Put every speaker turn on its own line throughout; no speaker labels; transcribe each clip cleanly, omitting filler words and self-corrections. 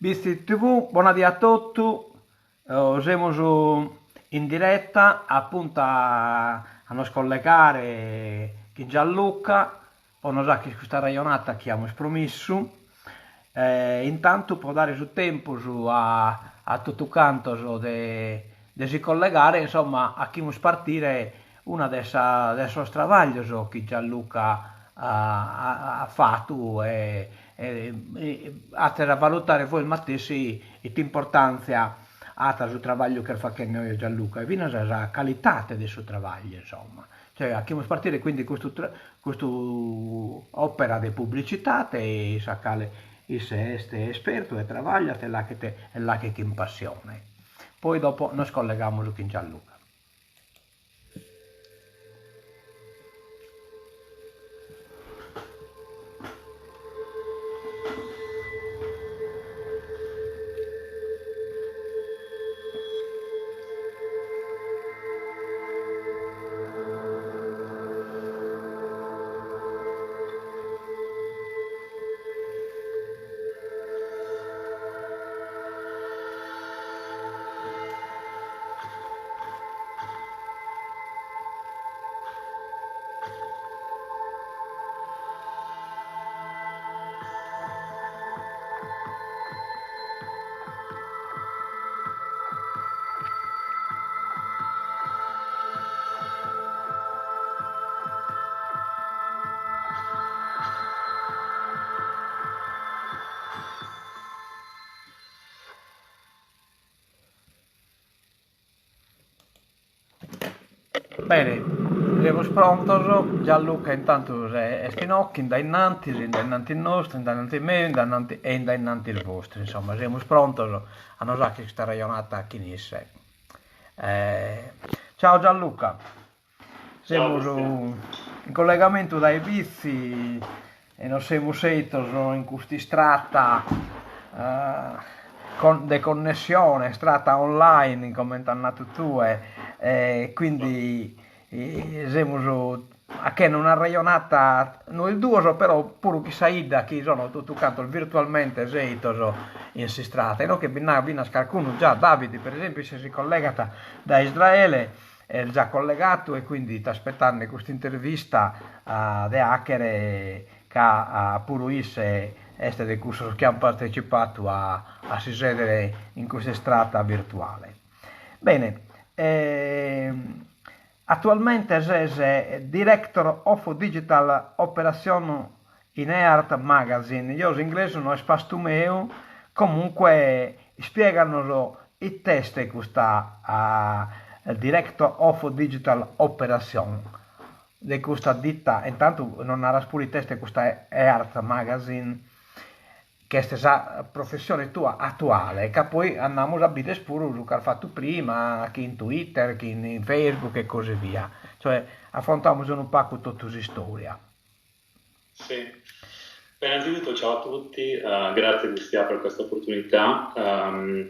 Bitzi TV, bona die a totu, semus in diretta a puntu a nos collegare chin Gianluca po nos acher custa arrejonata chi amus promissu, intantu po dare su tempus a totu cantos de si collegare, insomma, achimus partire una de sa de sos trabaglios chi Gianluca at fatu e azes a valutare vois matessi ite importantzia at su trabagliu chi est fachende oe Gianluca e finas sa calidade de su trabagliu insomma. Cioè achimus partire quindi custu custu opera de publicitate in sa cale isse est espertu e trabagliat e l'achet e l'achet chin passione. Poi dopo nos collegamus chin Gianluca. Bene, semus prontos, Gianluca intantu est inoghe, in dae innantis, in dae innantis nostru, in dae innantis meu, in dae innantis e in dae innantis vostru, insomma, semus prontos a nos acher custa arrejonata chin isse. Ciao Gianluca, semus in collegamentu dae Bitzi e nos semus seitos in custa istrata de connessione, istrata online comente as natu tue e quindi semus achende un'arrejonata nois duos però puru chin sa 'idda chi sono totu cantos virtualmente seitos in s'istrata, inoghe bi nd'at finas carcunu già, Davide per esempiu isse si collegat dae Israele est già collegatu e quindi est aspetande custa intervista de achere ca puru isse est de cussos chi ant partecipatu a a si sedere in custa istrata virtuale. Bene, atualmente ses Director of Digital Operation in Heart Magazine, jeo s'inglesu no est pastu meu, comunque ispieganos it'est custa Director of Digital Operation de custa ditta, intantu nos naras puru it'est custa Heart Magazine, ch'est sa professione tua atuale, ca poi andamus a bider puru su ch'as fatu prima, chin Twitter, chin Facebook e così via, cioè afrontamus unu pagu totu s'istoria.
Sì. Beh, innanzitutto ciao a tutti, uh, grazie Lucia per questa opportunità. Um,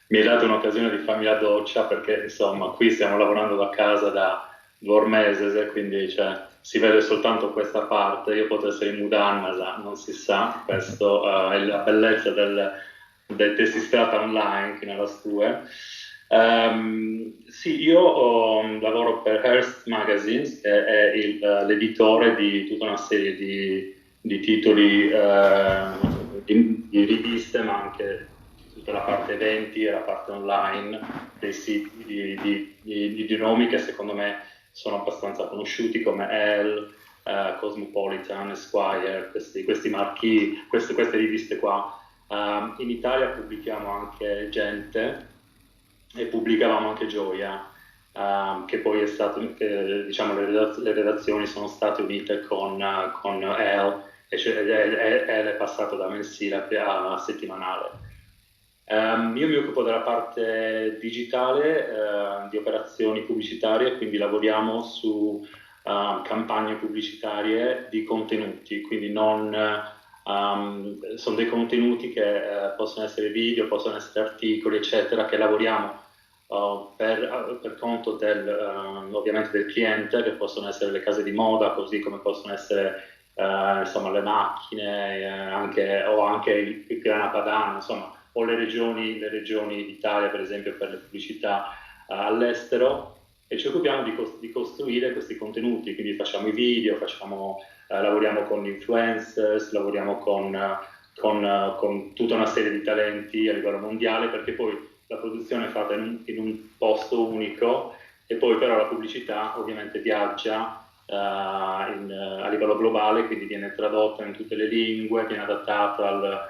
mi hai dato un'occasione di farmi la doccia perché insomma qui stiamo lavorando da casa da due mesi, quindi cioè, si vede soltanto questa parte, io potrei essere in mudandas, non si sa, questo uh, è la bellezza del, del tessistrata online che nella tue. Um, sì, io ho, lavoro per Hearst Magazines, che è il, l'editore di tutta una serie di, di titoli, eh, di, di riviste, ma anche tutta la parte eventi e la parte online dei siti di, di, di, di nomi che secondo me sono abbastanza conosciuti come Elle, eh, Cosmopolitan, Esquire, questi, questi marchi, queste, queste riviste qua. Uh, in Italia pubblichiamo anche Gente e pubblicavamo anche Gioia, uh, che poi è stato, che, diciamo, le, le redazioni sono state unite con, con Elle, e cioè Elle è passato da mensile a settimanale. Um, io mi occupo della parte digitale uh, di operazioni pubblicitarie, quindi lavoriamo su uh, campagne pubblicitarie di contenuti, quindi non, um, sono dei contenuti che uh, possono essere video, possono essere articoli, eccetera, che lavoriamo per, per, conto del, ovviamente del cliente, che possono essere le case di moda, così come possono essere insomma, le macchine, anche, o anche il grana padano, insomma, o le regioni d'Italia, per esempio, per le pubblicità all'estero e ci occupiamo di costruire questi contenuti, quindi facciamo i video, lavoriamo con influencers, lavoriamo con tutta una serie di talenti a livello mondiale, perché poi la produzione è fatta in un posto unico e poi però la pubblicità ovviamente viaggia a livello globale, quindi viene tradotta in tutte le lingue, viene adattata al,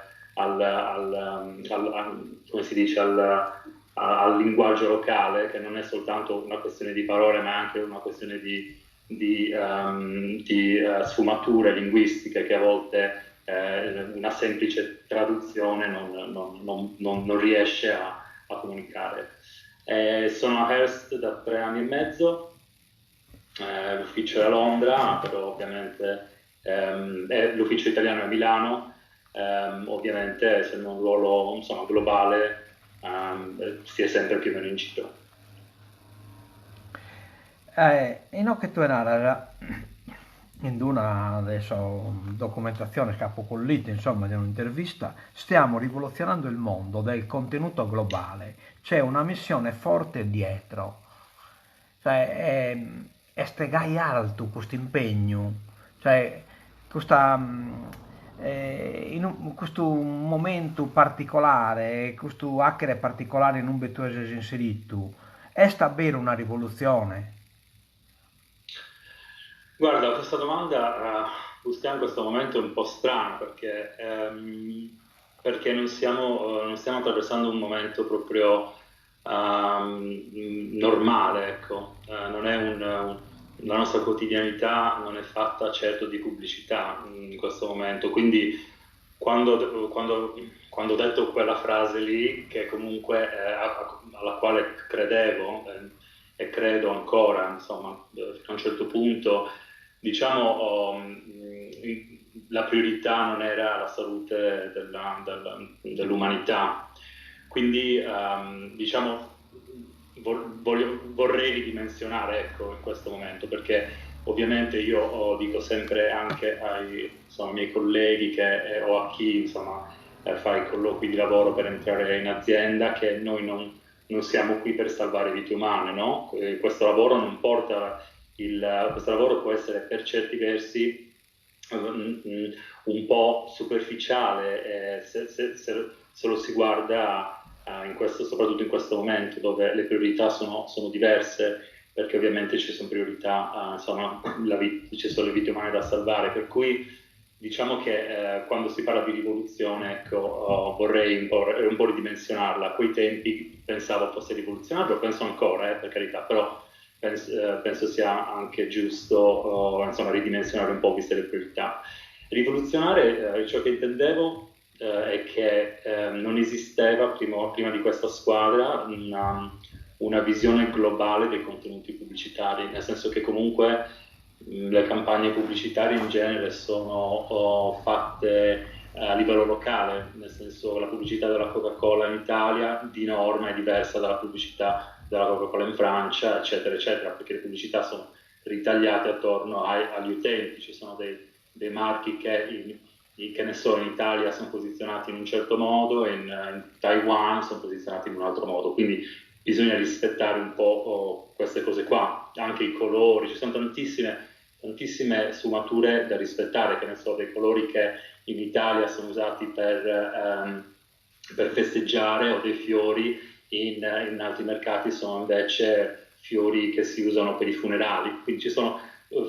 come si dice, al linguaggio locale, che non è soltanto una questione di parole, ma è anche una questione di sfumature linguistiche che a volte una semplice traduzione non riesce a comunicare. Sono a Hearst da 3 anni e mezzo, l'ufficio è a Londra, però ovviamente l'ufficio italiano è a Milano, ovviamente essendo un ruolo insomma, globale si è sempre più o meno in giro.
Inoghe tue naras, in una adesso documentazione che apo collitu, insomma, di un'intervista, stiamo rivoluzionando il mondo del contenuto globale, c'è una missione forte dietro. Cioè, est gai altu custu impegnu, cioè, custa in un, custu momentu particolare, custu 'achere particolare in ube tue ses inseritu, est a beru una rivolutzione?
Guarda, questa domanda, uh, in questo momento è un po' strana perché non stiamo attraversando un momento proprio normale, ecco. Non è la nostra quotidianità non è fatta certo di pubblicità in questo momento, quindi quando ho detto quella frase lì, che comunque alla quale credevo e credo ancora, insomma, fino a un certo punto, diciamo, la priorità non era la salute dell'umanità. Quindi, diciamo, vorrei ridimensionare, ecco, in questo momento, perché ovviamente io dico sempre anche ai, insomma, miei colleghi o a chi, insomma, fa i colloqui di lavoro per entrare in azienda che noi non siamo qui per salvare vite umane, no? Questo lavoro non porta questo lavoro può essere per certi versi un po' superficiale se lo si guarda in questo, soprattutto in questo momento dove le priorità sono diverse, perché ovviamente ci sono priorità, insomma, ci sono le vite umane da salvare, per cui diciamo che quando si parla di rivoluzione, ecco, oh, vorrei un po' ridimensionarla. A quei tempi pensavo fosse rivoluzionario, lo penso ancora, per carità, però penso sia anche giusto, oh, insomma, ridimensionare un po' viste le priorità. Rivoluzionare, ciò che intendevo è che non esisteva prima di questa squadra una visione globale dei contenuti pubblicitari, nel senso che comunque le campagne pubblicitarie in genere sono fatte a livello locale, nel senso la pubblicità della Coca-Cola in Italia di norma è diversa dalla pubblicità della Coca-Cola in Francia, eccetera, eccetera, perché le pubblicità sono ritagliate attorno agli utenti, ci sono dei marchi che ne so, in Italia sono posizionati in un certo modo e in Taiwan sono posizionati in un altro modo, quindi bisogna rispettare un po' queste cose qua, anche i colori, ci sono tantissime, tantissime sfumature da rispettare, che ne so, dei colori che in Italia sono usati per festeggiare o dei fiori, in altri mercati sono invece fiori che si usano per i funerali, quindi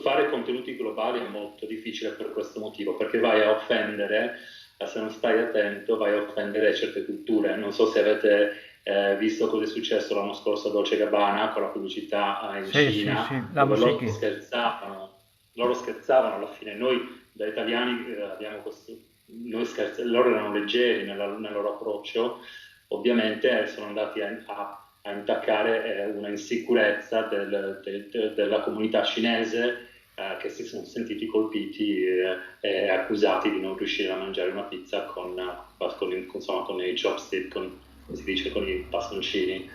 fare contenuti globali è molto difficile per questo motivo, perché vai a offendere, se non stai attento, vai a offendere certe culture. Non so se avete visto cosa è successo l'anno scorso a Dolce Gabbana con la pubblicità in
Sì, sì,
Cina,
sì,
dove
l'amus
loro
sichida.
scherzavano, loro scherzavano alla fine. Noi da italiani abbiamo questo, loro erano leggeri nel loro approccio, ovviamente sono andati a intaccare una insicurezza della comunità cinese che si sono sentiti colpiti e accusati di non riuscire a mangiare una pizza con, insomma, con i chopstick, con, come si dice, con i bastoncini.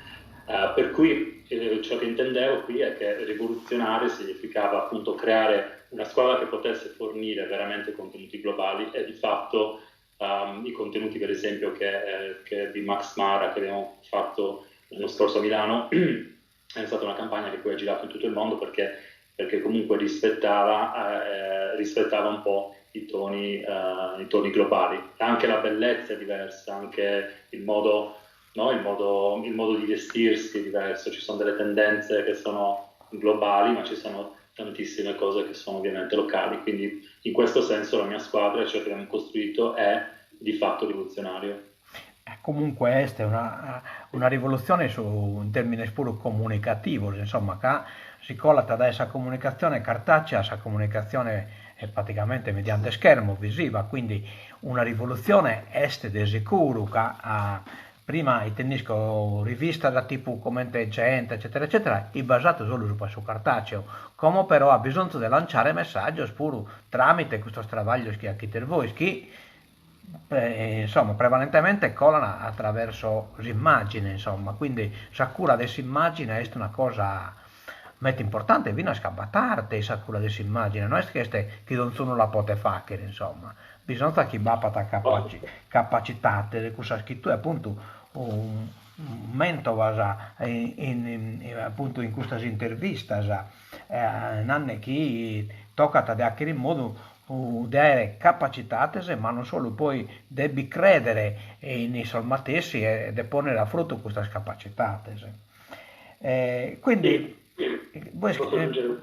Per cui ciò che intendevo qui è che rivoluzionare significava appunto creare una squadra che potesse fornire veramente contenuti globali e di fatto i contenuti per esempio che di Max Mara che abbiamo fatto l'anno scorso a Milano è stata una campagna che poi ha girato in tutto il mondo perché comunque rispettava un po' i toni globali. Anche la bellezza è diversa, anche il modo, no? Il modo di vestirsi è diverso, ci sono delle tendenze che sono globali, ma ci sono tantissime cose che sono ovviamente locali. Quindi in questo senso la mia squadra, ciò che abbiamo costruito, è di fatto rivoluzionario.
Comunque questa è una rivoluzione su un termine puru comunicativo, insomma, ca si colat da sa comunicazione cartacea a sa comunicazione praticamente mediante schermo visiva, quindi una rivoluzione est de sicuru ca a, prima intenisco rivista da tipo comente Gente, eccetera, eccetera, è basato solo su cartaceo, como però ha bisogno di lanciare messaggi puru tramite questo travaglio che achite voi, chi insomma, prevalentemente colano attraverso l'immagine, insomma, quindi sa cura dell'immagine è una cosa meta importante, viene a scabatarte sa cura dell'immagine, non è che este chi non sono la pote fare, insomma, bisogna che b'apat capacità di cosa scritto e appunto un mentovas appunto in queste interviste nanne chi toccat de achere in modo di avere capacitate, ma non solo, poi devi credere in issos matessi e de ponere a frutto queste capacità. Quindi
sì, voi, posso aggiungere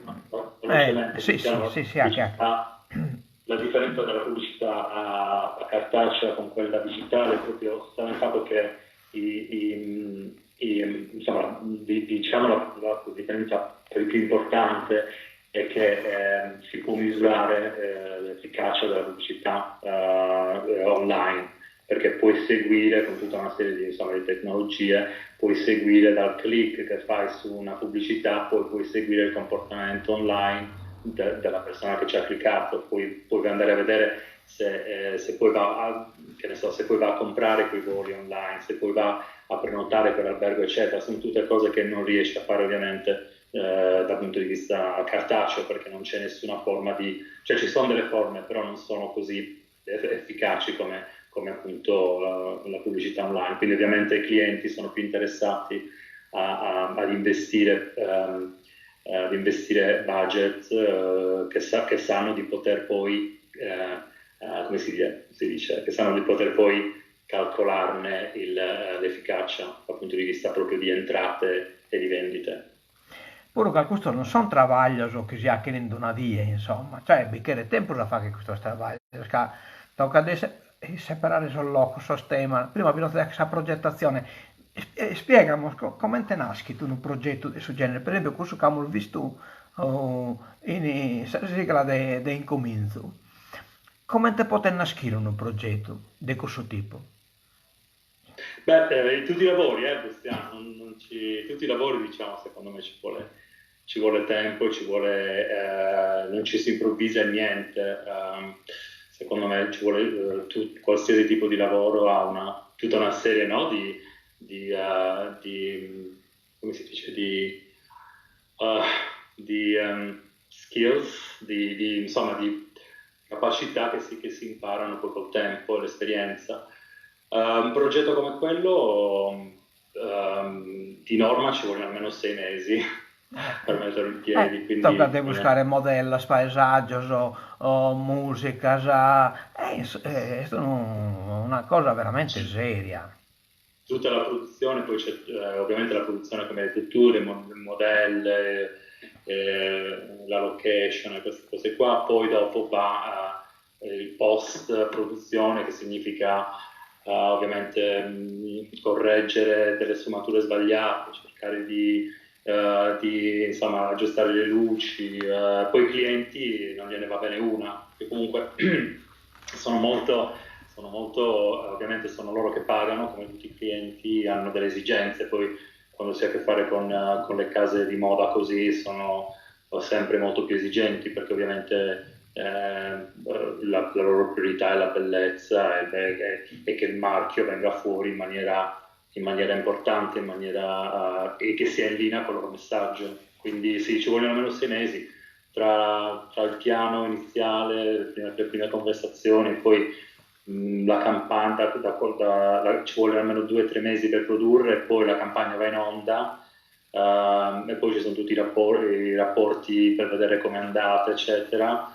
sì, anche, anche.
La differenza della pubblicità a cartacea con quella digitale è proprio sta nel fatto che insomma, diciamo la differenza più importante è che si può misurare l'efficacia della pubblicità online, perché puoi seguire con tutta una serie di, insomma, di tecnologie, puoi seguire dal click che fai su una pubblicità, poi puoi seguire il comportamento online della persona che ci ha cliccato, puoi andare a vedere se poi va a, che ne so, se poi va a comprare quei voli online, se poi va a prenotare quell'albergo, eccetera. Sono tutte cose che non riesci a fare ovviamente dal punto di vista cartaceo, perché non c'è nessuna forma di... cioè ci sono delle forme, però non sono così efficaci come appunto la pubblicità online. Quindi ovviamente i clienti sono più interessati ad investire budget che sanno di poter poi, come si dice, che sanno di poter poi calcolarne l'efficacia dal punto di vista proprio di entrate e di vendite.
Puru ca questo non sono travaglios che si ha in una die, insomma, cioè bi cheret tempus a fare questo travaglio, ca tocca de separare sos locos, sos temas, prima bisogna sa progettazione. Spiegamos comente naschit unu progettu de su genere, per esempio cussu c'amus vistu in sa sigla de incominzu. Comente potet naschire unu progettu de cussu tipu?
Beh, in tutti i lavori, Cristiano, non, non ci, tutti i lavori, diciamo, secondo me ci vuole tempo, non ci si improvvisa niente. Secondo me ci vuole, qualsiasi tipo di lavoro ha tutta una serie, no, di, come si dice, di skills, insomma, di capacità che si imparano poi col tempo e l'esperienza. Un progetto come quello, di norma ci vogliono almeno 6 mesi per metterlo in piedi. Quindi,
tocca de buscare modellos, paesaggios o musicas, è una cosa veramente seria.
Tutta la produzione, poi c'è ovviamente la produzione come hai detto tu, le modelle, la location e queste cose qua, poi dopo va il post produzione che significa ovviamente correggere delle sfumature sbagliate, cercare di insomma, aggiustare le luci, poi i clienti non gliene va bene una, che comunque sono molto, ovviamente sono loro che pagano, come tutti i clienti, hanno delle esigenze, poi quando si ha a che fare con le case di moda così sono sempre molto più esigenti perché ovviamente la loro priorità è la bellezza e che il marchio venga fuori in maniera in maniera importante, in maniera, uh, e che sia in linea con il loro messaggio. Quindi sì, ci vogliono almeno 6 mesi tra, tra il piano iniziale, le prime conversazioni, poi la campagna, ci vogliono almeno 2 o 3 mesi per produrre, poi la campagna va in onda, e poi ci sono tutti i rapporti per vedere come è andata, eccetera,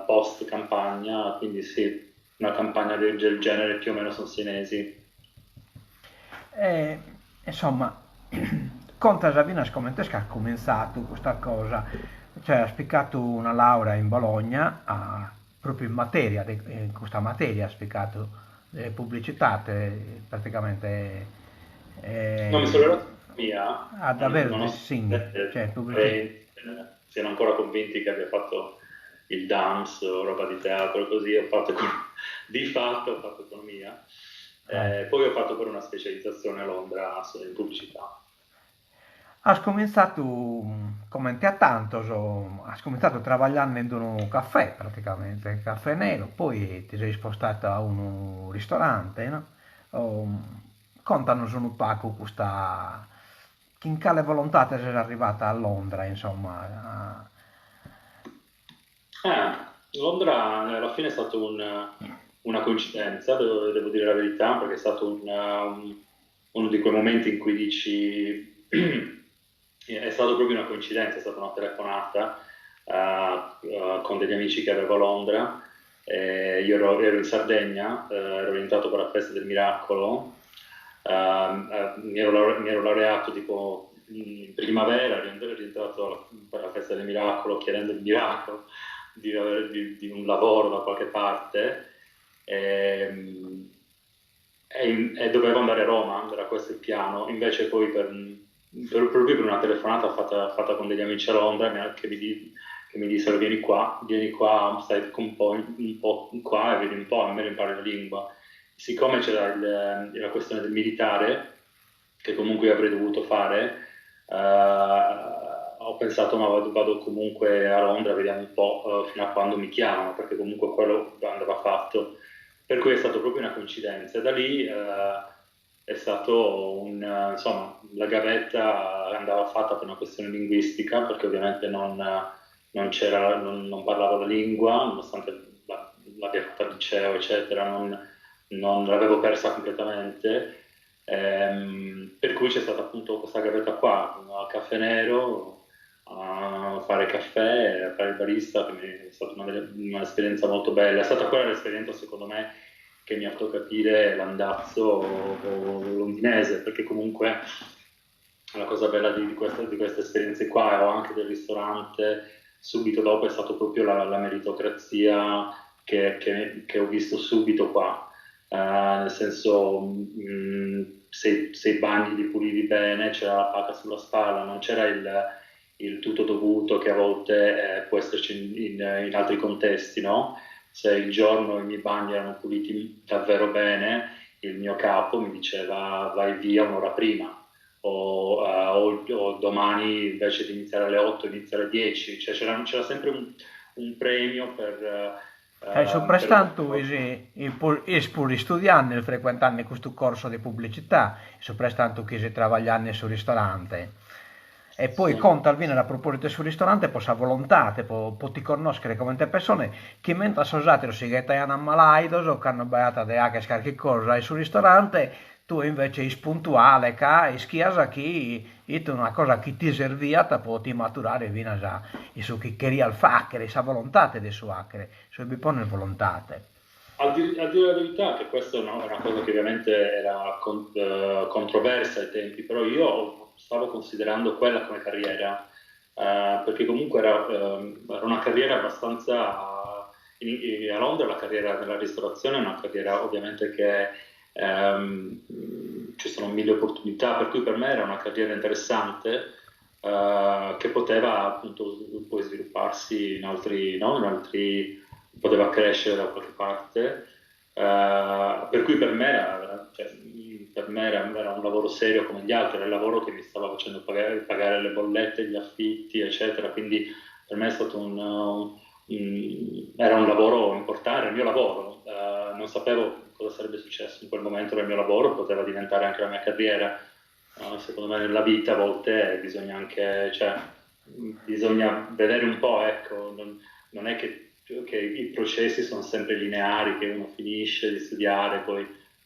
post campagna, quindi sì, una campagna del genere più o meno sono 6 mesi.
E, insomma, conta finas comente est chi at cumintzadu custa cosa, cioè as picadu una laurea in Bologna a, propriu in materia, in custa materia as picadu, de publicitate, praticamente.
No, mi sono laureato in economia,
Ah, davvero, sì, cioè pubblicità.
nonostante siano ancora convinti che abbia fatto il DAMS o roba di teatro, così ho fatto, di fatto ho fatto economia.
Ah.
Poi ho fatto per una specializzazione a Londra in pubblicità.
As cumintzadu comente a tantos, as cumintzadu trabagliende in unu caffè praticamente, caffè nero, poi ti ses ispostadu a unu ristorante, no? Contanos unu pagu custa, chin cale volontade ses arrivadu a Londra, insomma.
Londra alla fine è stata una coincidenza, devo dire la verità, perché è stato uno di quei momenti in cui dici, è stato proprio una coincidenza, è stata una telefonata con degli amici che avevo a Londra. Io ero in Sardegna, ero rientrato per la festa del miracolo, mi ero laureato tipo in primavera, ero rientrato per la festa del miracolo chiedendo il miracolo di un lavoro da qualche parte. E, e dovevo andare a Roma, era questo il piano. Invece poi proprio per una telefonata fatta con degli amici a Londra che mi dissero vieni qua, stai un po' qua e vedi un po', almeno impari la lingua. Siccome c'era la questione del militare, che comunque avrei dovuto fare, ho pensato ma vado comunque a Londra, vediamo un po' fino a quando mi chiamano, perché comunque quello andava fatto. Per cui è stata proprio una coincidenza. Da lì è stato insomma, la gavetta andava fatta per una questione linguistica, perché ovviamente non c'era, non parlavo la lingua, nonostante l'abbia fatta al liceo, eccetera, non l'avevo persa completamente. Per cui c'è stata appunto questa gavetta qua, al caffè nero, a fare caffè, a fare il barista, che è stata un'esperienza molto bella. È stata quella l'esperienza, secondo me, che mi ha fatto capire l'andazzo londinese, perché comunque la cosa bella di queste esperienze qua, o anche del ristorante, subito dopo è stato proprio la meritocrazia che ho visto subito qua. Nel senso, se i bagni li pulivi bene, c'era la pacca sulla spalla, non c'era il tutto dovuto che a volte può esserci in altri contesti, no? Se il giorno i miei bagni erano puliti davvero bene, il mio capo mi diceva vai via un'ora prima. O domani invece di iniziare alle 8 inizia alle 10, cioè c'era sempre un premio
E su
per
prestantu is puru istudiende e frecuentende custu corso de publicità, su prestantu chi ses trabagliende in su ristorante. E poi
Sì.
contas finas a propositu de su ristorante po sa volontade, po ti connoschere comente pessone, chi mentras sos ateros si ghettaian malaidos cando b'aiat de 'agher carchi cosa in su ristorante, tue invece is puntuale ca ischias chi 'it una cosa chi ti serviat po ti maturare finas in su chi cherias faghere, in sa volontade de su 'aghere, su 'e bi ponner volontade.
A dire la verità, che questa è una cosa che ovviamente era controversa ai tempi, però io stavo considerando quella come carriera, perché comunque era una carriera abbastanza... a Londra la carriera nella ristorazione è una carriera ovviamente che ci sono mille opportunità, per cui per me era una carriera interessante che poteva appunto poi svilupparsi in altri, no? In altri, poteva crescere da qualche parte. Per cui per me era, cioè, per me era un lavoro serio come gli altri, era il lavoro che mi stava facendo pagare le bollette, gli affitti, eccetera. Quindi per me è stato era un lavoro importante, era il mio lavoro. Non sapevo cosa sarebbe successo in quel momento nel mio lavoro, poteva diventare anche la mia carriera. Secondo me nella vita a volte bisogna anche, cioè, bisogna vedere un po', ecco, non è che i processi sono sempre lineari, che uno finisce di studiare poi,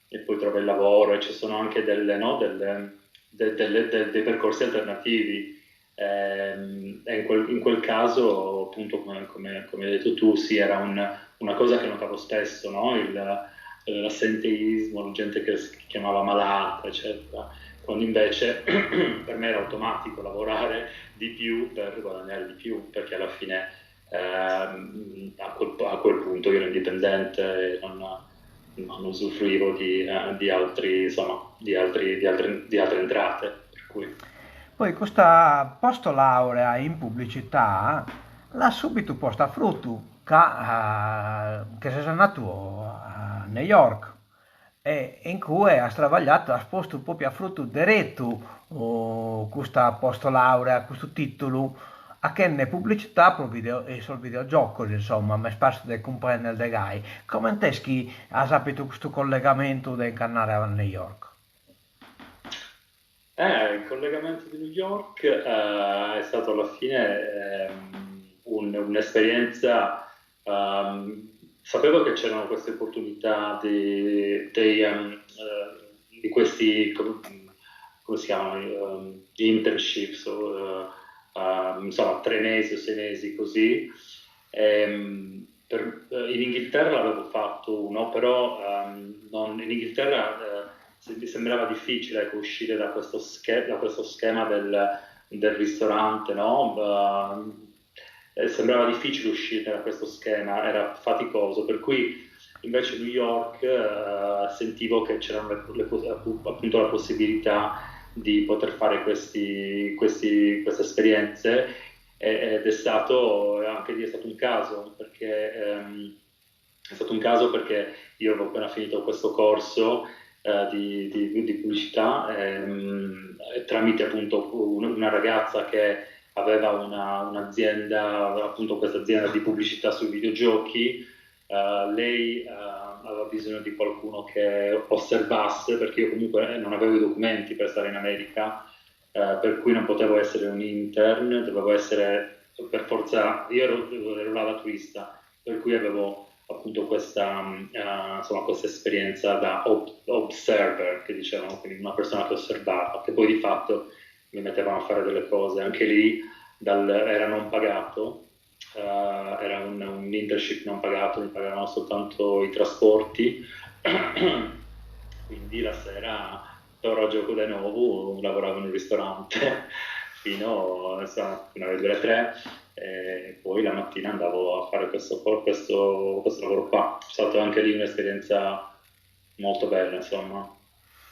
e poi trova il lavoro, e ci sono anche delle, no, delle, de, delle, de, dei percorsi alternativi. E in quel caso, appunto, come hai detto tu, sì, era una cosa che notavo spesso, no? L'assenteismo, la gente che si chiamava malata, eccetera, quando invece per me era automatico lavorare di più per guadagnare di più, perché alla fine a quel punto io ero indipendente e non usufruivo di altri, insomma, di altri, di altre, di altre entrate, per cui...
Poi custa post laurea in pubblicità l'at subitu postu a frutu ca che ses andatu a New York e in cue as trabagliatu, as postu propriu a frutu deretu custa post laurea, custu titulu, achende pubblicità pro video in sos videogiocos, insomma, m'est parsu de cumprender de gai. Comente est chi as apitu custu collegamentu de nch'andare a New York?
Il collegamento di New York è stato alla fine un'esperienza. Sapevo che c'erano queste opportunità di questi, come si chiamano, internships, o, insomma, 3 mesi o 6 mesi così. In Inghilterra l'avevo fatto uno, però in Inghilterra mi sembrava difficile, ecco, uscire da questo schema del ristorante, no? Sembrava difficile uscire da questo schema, era faticoso, per cui invece a New York sentivo che c'era appunto la possibilità di poter fare queste esperienze ed è stato anche lì è stato un caso perché è stato un caso perché io avevo appena finito questo corso di pubblicità tramite appunto una ragazza che aveva un'azienda, appunto questa azienda di pubblicità sui videogiochi. Lei aveva bisogno di qualcuno che osservasse perché io comunque non avevo i documenti per stare in America, per cui non potevo essere un intern, dovevo essere per forza, io ero là da turista, per cui avevo appunto insomma, questa esperienza da observer, che dicevano, quindi una persona che osservava, che poi di fatto mi mettevano a fare delle cose. Anche lì era non pagato, era un internship non pagato, mi pagavano soltanto i trasporti, quindi la sera torno a gioco di nuovo, lavoravo in un ristorante fino, insomma, fino alle 2 alle 3 e poi la mattina andavo a fare questo lavoro qua. È stata anche lì un'esperienza molto bella, insomma.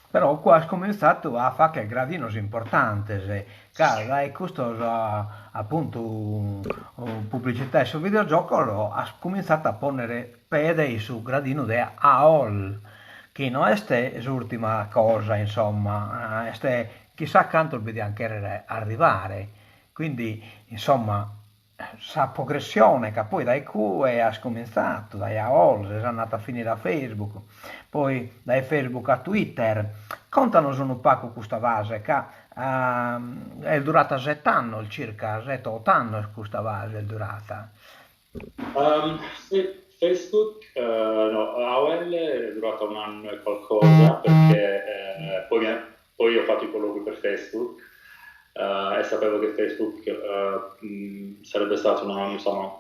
Però qua as comintzatu a fagher gradinos importantes, ca dae custos appuntu pubblicità 'e sos videogiocos as comintzatu a ponnere pede in su gradinu de AOL, chi no est s'urtima cosa, insomma, est chissà cantos bi dian cherrer arrivare, quindi insomma sa progressione ca poi dae cue as comintzatu, dae AOL ses andatu a finire a Facebook, poi dae Facebook a Twitter, contanos unu pagu custa fase ca est durata set'annos circa, sete o ott'annos custa fase est durata.
Sì, Facebook, no, AOL è durata un anno e qualcosa perché poi ho fatto i colloqui per Facebook e sapevo che Facebook sarebbe stato insomma,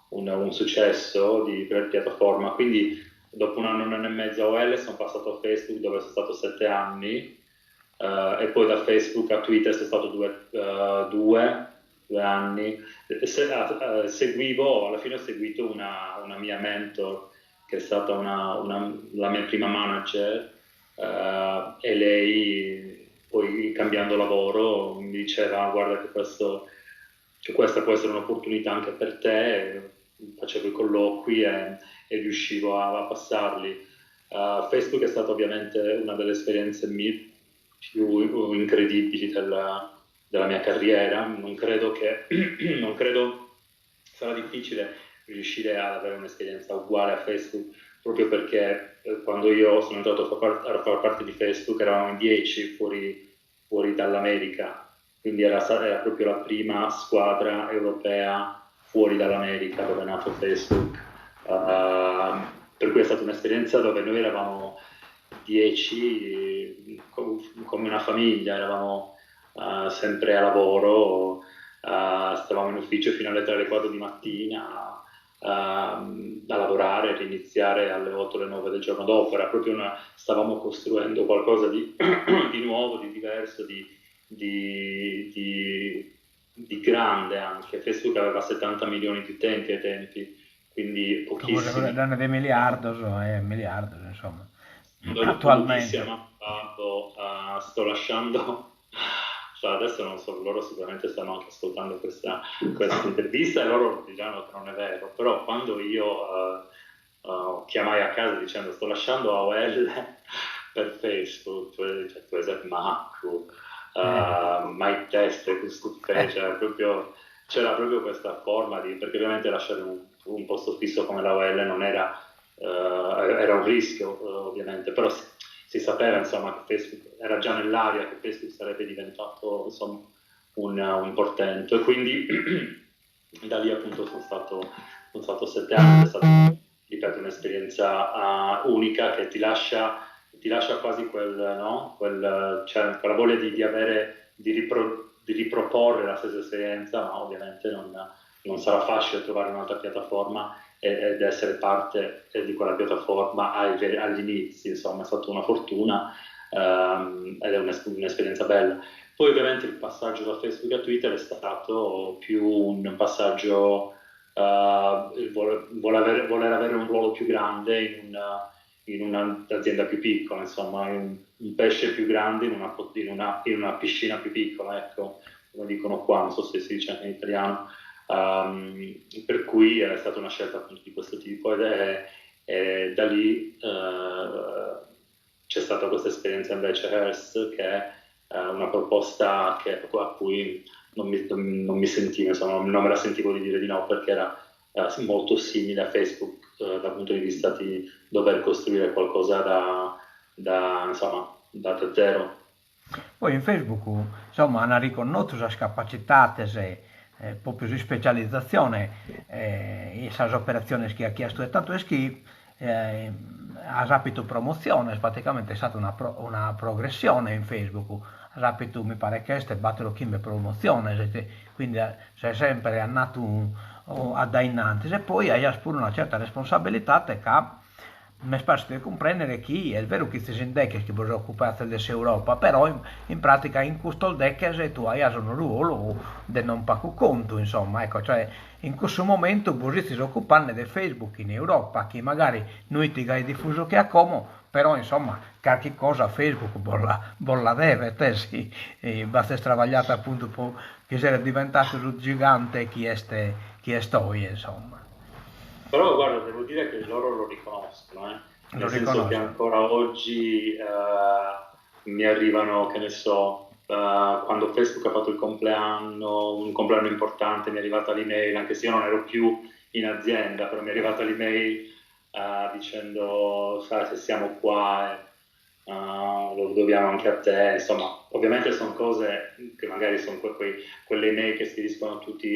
un successo per piattaforma, quindi dopo un anno e mezzo AOL sono passato a Facebook dove sono stato 7 anni e poi da Facebook a Twitter sono stato 2 anni. Seguivo, alla fine ho seguito una mia mentor che è stata la mia prima manager e lei poi cambiando lavoro mi diceva: guarda che questa può essere un'opportunità anche per te, facevo i colloqui e riuscivo a passarli. Facebook è stata ovviamente una delle esperienze più incredibili della mia carriera. Non credo sarà difficile riuscire ad avere un'esperienza uguale a Facebook. proprio perché quando io sono entrato a far, a far parte di Facebook eravamo in 10 fuori, fuori dall'America, quindi era, era proprio la prima squadra europea fuori dall'America dove è nato Facebook. Uh, per cui è stata un'esperienza dove noi eravamo 10 come una famiglia, eravamo uh, sempre a lavoro, uh, stavamo in ufficio fino alle 3 alle 4 di mattina uh, a lavorare, riniziare alle 8 alle 9 del giorno dopo, era proprio una, stavamo costruendo qualcosa di, di nuovo, di diverso, di, di, di, di grande anche. Facebook aveva 70 milioni di utenti ai tempi, quindi pochissimi.
Erano dei miliardi, miliardi, insomma. Attualmente.
Ma, uh, sto lasciando cioè adesso non so, loro sicuramente stanno anche ascoltando questa, questa intervista e loro diranno che non è vero, però quando io uh, uh, chiamai a casa dicendo sto lasciando AOL per Facebook, cioè, tu sei maccu, uh, mai test, questo cioè, proprio, c'era proprio questa forma di, perché ovviamente lasciare un, un posto fisso come l'AOL non era, era un rischio ovviamente, però si, si sapeva insomma che Facebook era già nell'aria che Facebook sarebbe diventato insomma un, un portento e quindi da lì appunto sono stato 7 anni, è stata ripeto un'esperienza uh, unica che ti lascia quasi quel, no? quel, cioè, quella voglia di avere, di, ripro, di riproporre la stessa esperienza, ma ovviamente non, non sarà facile trovare un'altra piattaforma ed essere parte di quella piattaforma agli, agli inizi, insomma è stata una fortuna ed è un'esperienza bella. Poi ovviamente il passaggio da Facebook a Twitter è stato più un passaggio, il voler, voler, avere, voler avere un ruolo più grande in una, in un'azienda più piccola, insomma, un, un pesce più grande in una, in una, in una piscina più piccola, ecco, come dicono qua, non so se si dice anche in italiano. Um, per cui è stata una scelta appunto di questo tipo ed è, è da lì uh, c'è stata questa esperienza invece Hearst che è uh, una proposta che, a cui non mi, non mi sentivo, insomma, non me la sentivo di dire di no perché era uh, molto simile a Facebook dal punto di vista di dover costruire qualcosa da, da, insomma, da, da zero.
Poi in Facebook, insomma, hanno riconosciuto le capacità eh, proprio di specializzazione eh, in sas operazioni che ha chiesto e tanto è che eh, ha rapido promozione, praticamente è stata una, pro, una progressione in Facebook, rapido mi pare che è battero chimbe promozione, quindi eh, sei sempre andato un, a innanzi e poi hai pure una certa responsabilità che mi spazio di comprendere chi è vero che si che si può occupare dell'Europa, però in, in pratica in questo decese tu hai un ruolo de non pago conto, insomma, ecco, cioè in questo momento vorresti occupare di Facebook in Europa, che magari noi ti hai diffuso che a como, però insomma, qualche cosa Facebook bolla, bolla deve, te sì, e basta stravagliata appunto che si era diventato un gigante chi è chi è stoi, insomma.
Però guarda, devo dire che loro lo riconoscono, eh. Nel
Lo
senso che
riconoscono.
ancora oggi mi arrivano, che ne so, quando Facebook ha fatto il compleanno, un compleanno importante, mi è arrivata l'email, anche se io non ero più in azienda, però mi è arrivata l'email dicendo, sai, se siamo qua, lo dobbiamo anche a te. Insomma, ovviamente sono cose che magari sono que- quei, quelle email che spediscono a tutti,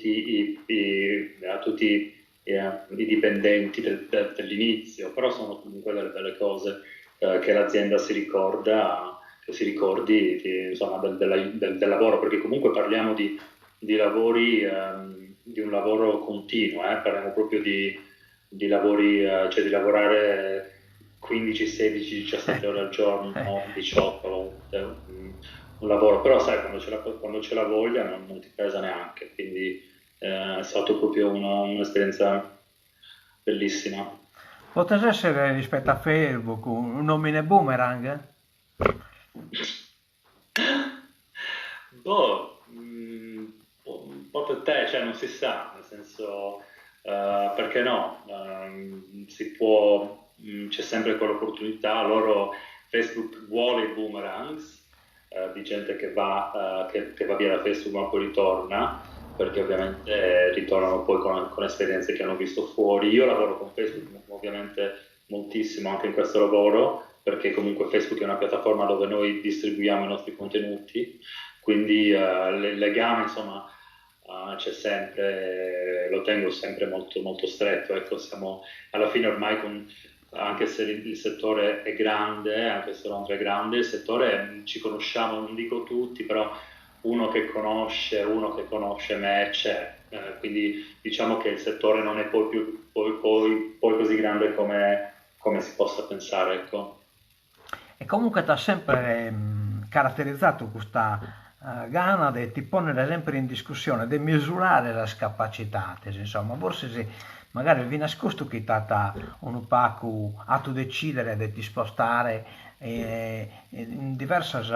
i, i- a tutti i dipendenti dell'inizio, però sono comunque delle belle cose che l'azienda si ricorda, che si ricordi di, insomma, del, del, del lavoro, perché comunque parliamo di lavori, di un lavoro continuo, parliamo proprio di lavori, cioè di lavorare 15, 16, 17 ore al giorno, 18 a volte, un lavoro, però sai, quando c'è la voglia non, non ti pesa neanche, quindi è stata proprio un'esperienza bellissima.
Potesse essere rispetto a Facebook un, un omine boomerang?
Boh, un po' per te, cioè non si sa, nel senso, perché no? Si può, c'è sempre quell'opportunità, loro, Facebook vuole i boomerangs, di gente che va, che va via da Facebook ma poi ritorna, perché ovviamente ritornano poi con esperienze che hanno visto fuori. Io lavoro con Facebook, ovviamente moltissimo anche in questo lavoro, perché comunque Facebook è una piattaforma dove noi distribuiamo i nostri contenuti, quindi il legame insomma c'è sempre, lo tengo sempre molto, molto stretto, ecco, siamo alla fine ormai con, anche se il settore è grande, anche se Londra è grande, il settore ci conosciamo, non dico tutti, però uno che conosce me c'è, quindi diciamo che il settore non è poi, più, poi, poi, poi così grande come, come si possa pensare, ecco.
E comunque ti ha sempre caratterizzato custa gana de ti ponnere sempre in discussione, de misurare sas capacitades, insomma, forsis magari est finas custu chi t'at unu pagu atu decidere de ti ispostare in diversas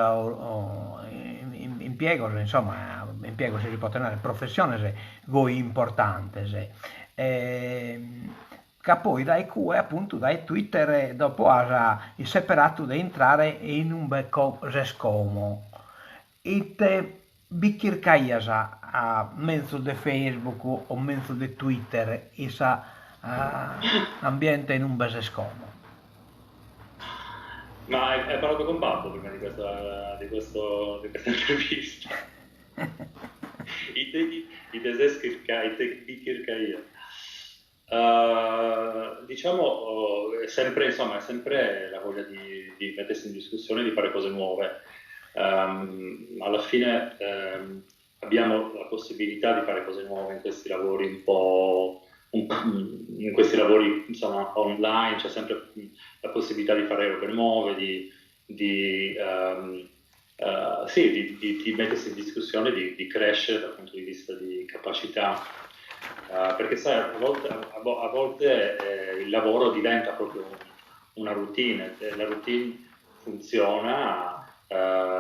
impiegos, insomma, impiegos si si potet narrer, professiones goi importantes. Ca poi dae cue, apuntu, dae Twitter dopo as isseperatu de intrare in umbe ses como. Ite bi chircaias a menzus de Facebook o menzus de Twitter in sa ambiente in umbe ses como?
Ma hai parlato con Babbo prima di questa, di questo, di questa intervista? Ite, ite ses chirca, ite bi chircaia? Diciamo, oh, è sempre, insomma, è sempre la voglia di, di mettersi in discussione, di fare cose nuove. Alla fine abbiamo la possibilità di fare cose nuove in questi lavori un po', un, in questi lavori, insomma, online, c'è sempre la possibilità di fare robe nuove, di, sì, di mettersi in discussione, di crescere dal punto di vista di capacità. Perché sai, a volte il lavoro diventa proprio una routine, la routine funziona,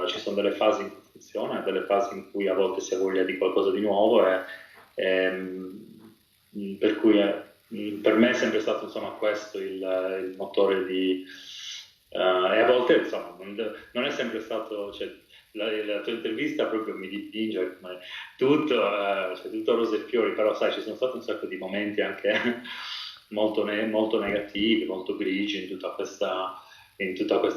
ci sono delle fasi in cui funziona e delle fasi in cui a volte si ha voglia di qualcosa di nuovo e, per cui per me è sempre stato insomma questo il motore di e a volte insomma non, non è sempre stato, cioè, la tua intervista proprio mi dipinge come tutto, cioè, tutto rose e fiori, però sai ci sono stati un sacco di momenti anche molto, ne- molto negativi, molto grigi in tutta questa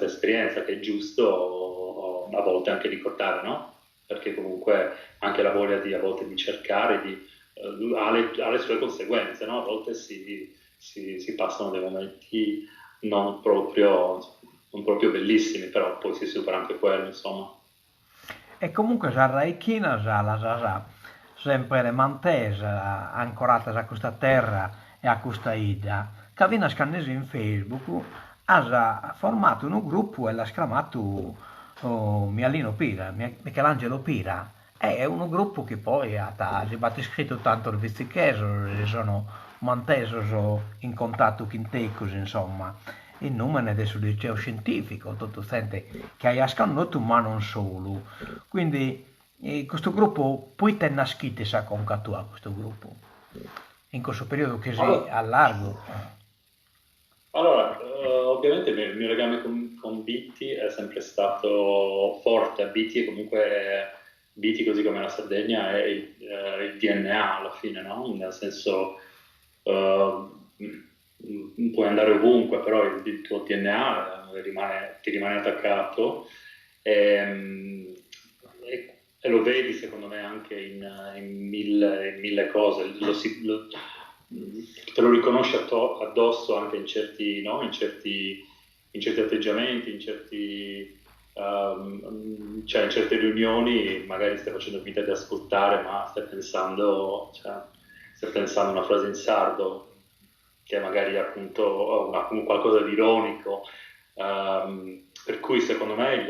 esperienza che è giusto a volte anche ricordare, no? Perché comunque anche la voglia di, a volte di cercare di, ha le sue conseguenze, no? A volte si passano dei momenti non proprio, non proprio bellissimi, però poi si supera anche quello, insomma.
E comunque sas raichinas las as sempre mantesas, ancoradas a custa terra e a custa 'idda, ca finas cando ses in Facebook as formadu unu grupu e l'as cramadu Mialino Pira, Michelangelo Pira, e unu grupu chi poi at, si b'at iscritu tantos bitzichesos, si sono mantesos in contatu chin tecus, insomma, in nùmene de su liceo scientìficu, totu zente chi aias connotu ma non solu. Quindi custu grupu, proite est naschidu in sa conca tua custu grupu? In cussu periodu chi ses a largu.
Allora, ovviamente il mio legame con Bitti è sempre stato forte. Bitti è comunque, Bitti così come la Sardegna è il DNA alla fine, no? Nel senso, puoi andare ovunque, però il tuo DNA rimane, ti rimane attaccato e, e, e lo vedi secondo me anche in mille cose, te lo riconosci addosso anche in certi, no? In certi atteggiamenti, cioè in certe riunioni magari stai facendo finta di ascoltare, ma stai pensando, cioè, stai pensando una frase in sardo che è magari appunto una, qualcosa di ironico. Per cui secondo me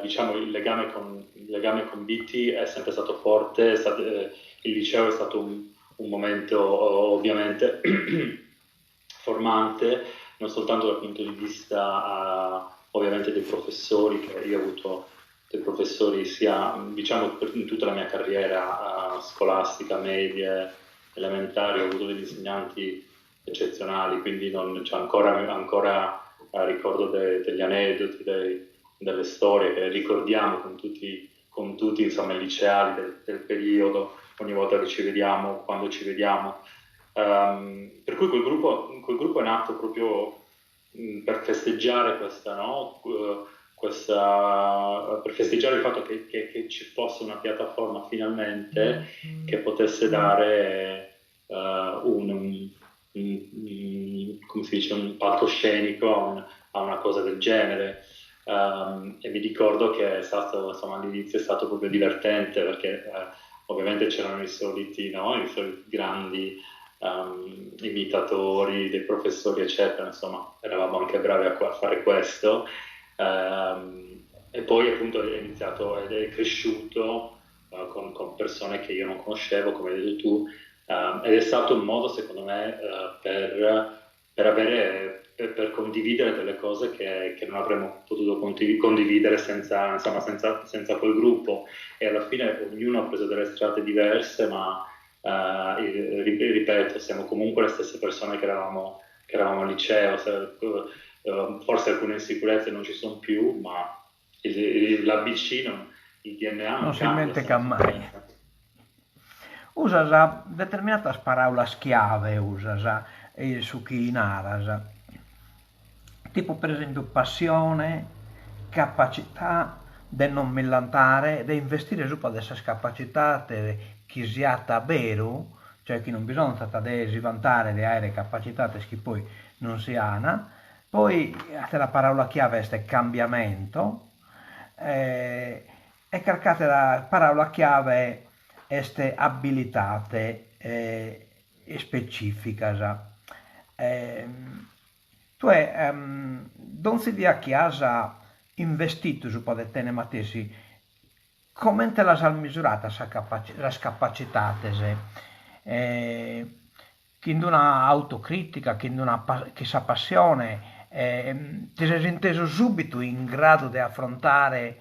diciamo, il legame con Bitti è sempre stato forte, il liceo è stato un momento ovviamente formante, non soltanto dal punto di vista ovviamente dei professori, che io ho avuto dei professori sia diciamo in tutta la mia carriera scolastica, medie, elementari, ho avuto degli insegnanti eccezionali, quindi non, cioè ancora ricordo degli aneddoti, delle storie che ricordiamo con tutti insomma, i liceali del periodo, ogni volta che ci vediamo, quando ci vediamo. Um, per cui quel gruppo, quel gruppo è nato proprio mh, per festeggiare questa, no? Questa, per festeggiare il fatto che, che, che, ci fosse una piattaforma finalmente che potesse dare uh, un, un, un, come si dice, un palcoscenico a, un, a una cosa del genere. Um, e mi ricordo che è stato, insomma, all'inizio è stato proprio divertente perché uh, ovviamente c'erano i soliti, no? I soliti grandi um, imitatori dei professori, eccetera, insomma, eravamo anche bravi a, a fare questo. Um, e poi appunto è iniziato ed è cresciuto uh, con, con, persone che io non conoscevo, come hai detto tu, um, ed è stato un modo, secondo me, uh, per, per, avere, per, per, condividere delle cose che, che non avremmo potuto condividere senza, insomma, senza, senza quel gruppo. E alla fine ognuno ha preso delle strade diverse, ma uh, ripeto, siamo comunque le stesse persone che eravamo, che eravamo al liceo, se, uh, forse alcune insicurezze non ci sono più, ma il, l'ABC, non, il DNA
non, non si dimentica mai. Usas determinadas paraulas chiave, usas in su chi naras, tipu per esempiu passione, capacità de non millantare, de investire subra de sas capacitades chi siat beru, cioè chi non bisonzat de si vantare de aere capacitades chi poi non si ana, poi atera paraula chiave est cambiamento, e carchi atera paraula chiave est abilitate ispecificas. Tue donzi dia chi as investidu subra de tene matessi, comente las as misuradas sas capacitades? Chin d'una autocritica, chin d'una chin sa passione, ti ses intesu subitu in gradu de afrontare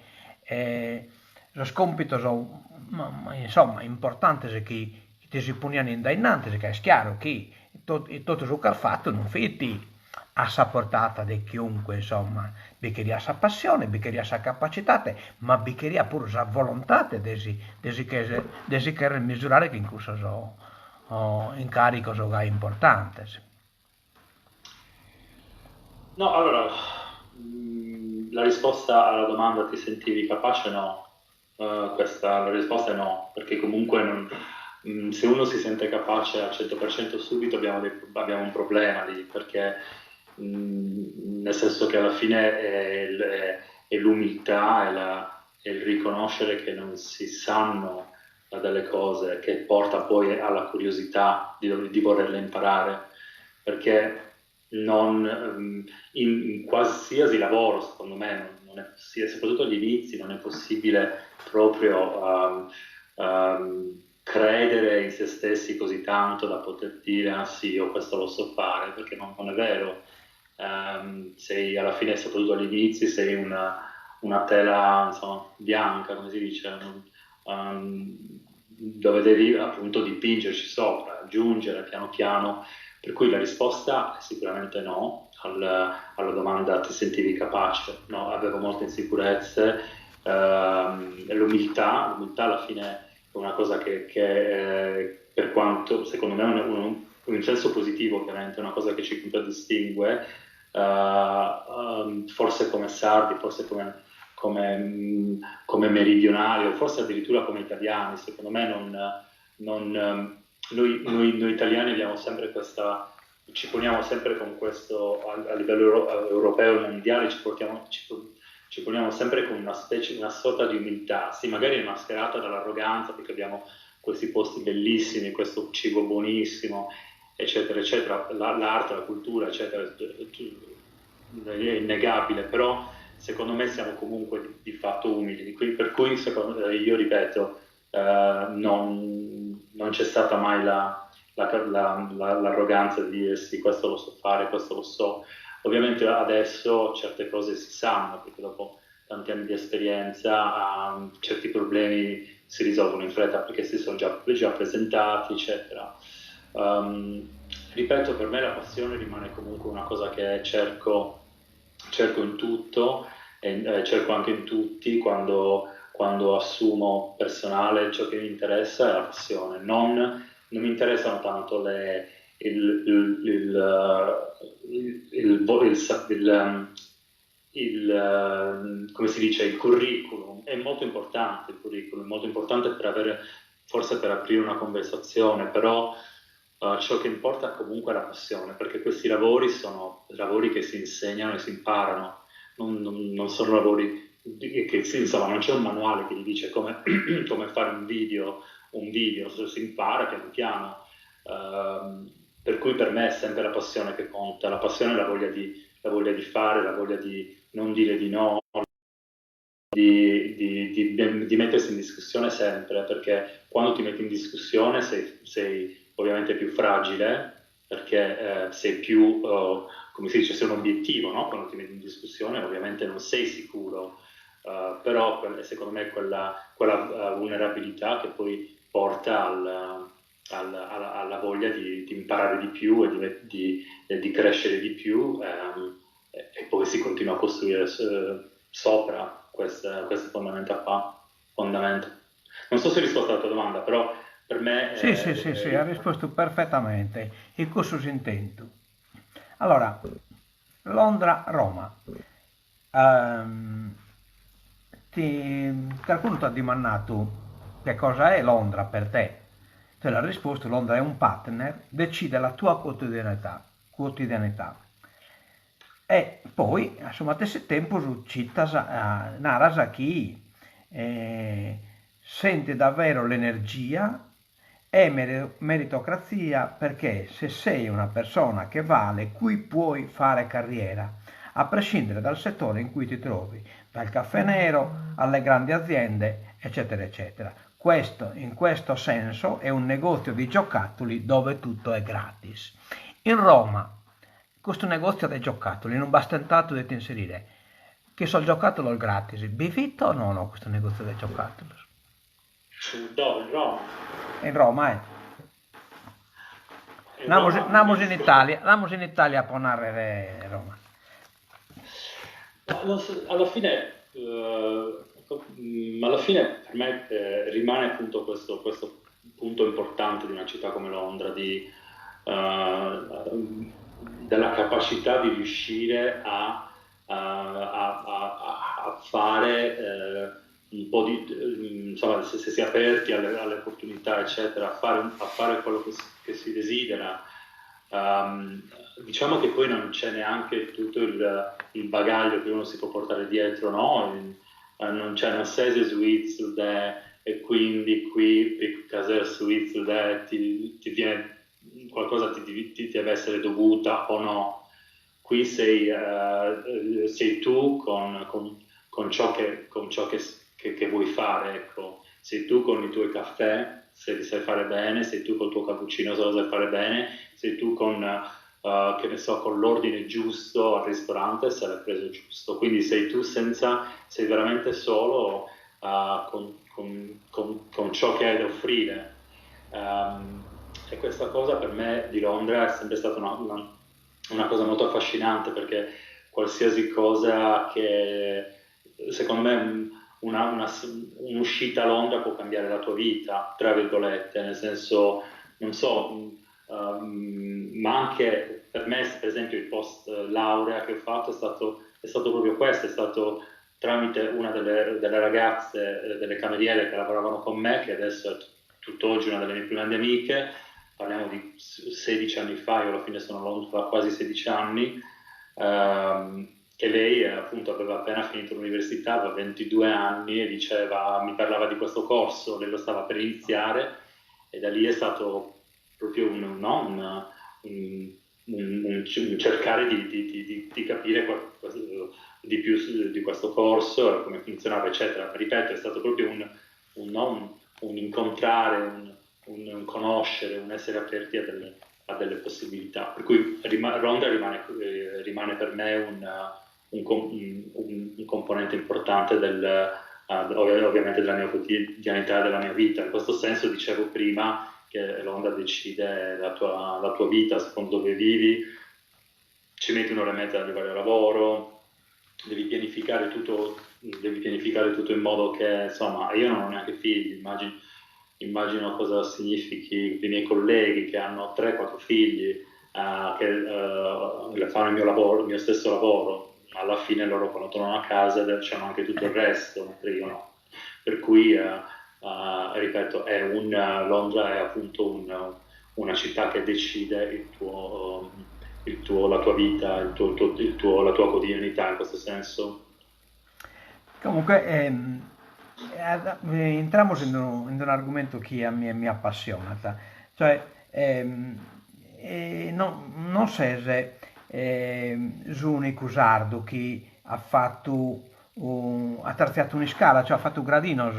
sos compitos insomma importantes chi ti si ponian in dae innantis, ca est chiaru chi totu su chi as fatu non fit a sa portata de chiunque, insomma, bi cheriat sa passione, bi cheriat sa capacitade, ma bi cheriat puru sa volontade de si de si de si cherrer misurare chin cussos incaricos gai importantes.
No, allora, la risposta alla domanda ti sentivi capace no. Uh, questa, la risposta è no, perché comunque non, mh, se uno si sente capace al 100% subito abbiamo, dei, abbiamo un problema lì, perché mh, nel senso che alla fine è, è, è l'umiltà, è, la, è il riconoscere che non si sanno delle cose che porta poi alla curiosità di, di volerle imparare, perché non, in, in qualsiasi lavoro, secondo me, non, non è possibile, soprattutto agli inizi, non è possibile proprio um, um, credere in se stessi così tanto da poter dire ah sì, io questo lo so fare, perché non, non è vero. Um, sei alla fine, soprattutto agli inizi, sei una, una tela insomma, bianca, come si dice, um, dove devi appunto dipingerci sopra, aggiungere piano piano. Per cui la risposta è sicuramente no al, alla domanda ti sentivi capace? No, avevo molte insicurezze, ehm, l'umiltà, l'umiltà alla fine è una cosa che, che eh, per quanto secondo me un, un, in senso positivo ovviamente, è una cosa che ci contraddistingue, eh, um, forse come sardi, forse come, come, come meridionali o forse addirittura come italiani, secondo me non, non noi, noi, noi italiani abbiamo sempre questa, ci poniamo sempre con questo, a, a livello euro, europeo e mondiale, ci, portiamo, ci, ci poniamo sempre con una specie, una sorta di umiltà, sì, magari è mascherata dall'arroganza perché abbiamo questi posti bellissimi, questo cibo buonissimo, eccetera, eccetera, la, l'arte, la cultura, eccetera, è innegabile, però secondo me siamo comunque di, di fatto umili, per cui secondo, io ripeto, eh, non, non c'è stata mai la, la, la, l'arroganza di dire sì, questo lo so fare, questo lo so. Ovviamente adesso certe cose si sanno, perché dopo tanti anni di esperienza um, certi problemi si risolvono in fretta perché si sono già, già presentati, eccetera. Um, ripeto, per me la passione rimane comunque una cosa che cerco, cerco in tutto e eh, cerco anche in tutti quando, quando assumo personale, ciò che mi interessa è la passione, non, non mi interessano tanto le, Il, il, il, il, il, il, come si dice, il curriculum è molto importante, il curriculum è molto importante per avere, forse per aprire una conversazione, però ciò che importa comunque è la passione, perché questi lavori sono lavori che si insegnano e si imparano, non sono lavori che, insomma, non c'è un manuale che ti dice come fare un video, si impara piano piano. Per cui per me è sempre la passione che conta, la passione è la voglia di fare, la voglia di non dire di no, di mettersi in discussione sempre, perché quando ti metti in discussione sei ovviamente più fragile, perché sei più, come si dice, sei un obiettivo, no? Quando ti metti in discussione ovviamente non sei sicuro, però secondo me quella vulnerabilità che poi porta alla voglia di imparare di più e di crescere di più e poi si continua a costruire sopra queste fondamenta qua. Fondamenta. Non so se ho risposto alla tua domanda, però per me...
Sì, sì, sì, sì, ha risposto perfettamente. In questo intento. Allora, Londra-Roma. Qualcuno ti ha domandato che cosa è Londra per te. Te l'ha risposto, Londra è un partner, decide la tua quotidianità. E poi, insomma, a stesso tempo, citas, naras chi sente davvero l'energia è meritocrazia perché se sei una persona che vale, qui puoi fare carriera, a prescindere dal settore in cui ti trovi, dal caffè nero alle grandi aziende, eccetera, eccetera. Questo, in questo senso, è un negozio di giocattoli dove tutto è gratis. In Roma, questo negozio dei giocattoli non basta tanto di inserire che so il giocattolo è gratis. Bivito o no, no, questo negozio dei giocattoli?
Dove? In Roma?
In Roma, eh. Namos in Italia, namos in Italia a ponarre Roma.
No, so, alla fine per me rimane appunto questo punto importante di una città come Londra, della capacità di riuscire a fare un po' di, insomma, se si è aperti alle opportunità, eccetera, a fare quello che si desidera. Diciamo che poi non c'è neanche tutto il bagaglio che uno si può portare dietro, no? Non c'è, non sei Svizzera e quindi qui per caser Svizzera ti viene qualcosa ti deve essere dovuta o no. Qui sei tu con ciò che vuoi fare, ecco. Sei tu con i tuoi caffè, se li sai fare bene, sei tu col tuo cappuccino se lo sai fare bene, sei tu con, che ne so, con l'ordine giusto al ristorante se l'hai preso giusto. Quindi sei tu senza, sei veramente solo con ciò che hai da offrire. E questa cosa per me di Londra è sempre stata una cosa molto affascinante perché qualsiasi cosa che secondo me un'uscita a Londra può cambiare la tua vita, tra virgolette, nel senso, non so, ma anche per me, per esempio, il post laurea che ho fatto è stato proprio questo, è stato tramite una delle ragazze, delle cameriere che lavoravano con me, che adesso è tutt'oggi una delle mie più grandi amiche, parliamo di 16 anni fa, io alla fine sono a Londra da quasi 16 anni, che lei appunto aveva appena finito l'università, aveva 22 anni e diceva, mi parlava di questo corso, lei lo stava per iniziare e da lì è stato proprio un, no, un cercare di capire qualcosa di più di questo corso, come funzionava, eccetera. Ripeto, è stato proprio no, un incontrare, un conoscere, un essere aperti a delle possibilità. Per cui Londra rimane per me un componente importante ovviamente della mia quotidianità e della mia vita. In questo senso dicevo prima che Londra decide la tua vita, secondo dove vivi, ci metti un'ora e mezza ad arrivare al lavoro, devi pianificare tutto in modo che, insomma, io non ho neanche figli, immagini. Immagino cosa significhi per i miei colleghi che hanno 3-4 figli, uh, che uh, fanno il mio lavoro, il mio stesso lavoro. Alla fine loro quando tornano a casa c'hanno anche tutto il resto, mentre io no. Per cui, uh, ripeto, è un, Londra è appunto un, una città che decide il tuo, il tuo, la tua vita, il tuo, il tuo, la tua quotidianità in questo senso.
Comunque, ehm, eh, entramos in un, in un argomento chi a mie mi appassionat, cioè ehm, eh, no, non ses eh, s'unicu sardu chi at fatu at artziatu un'iscala, cioè at fatu gradinos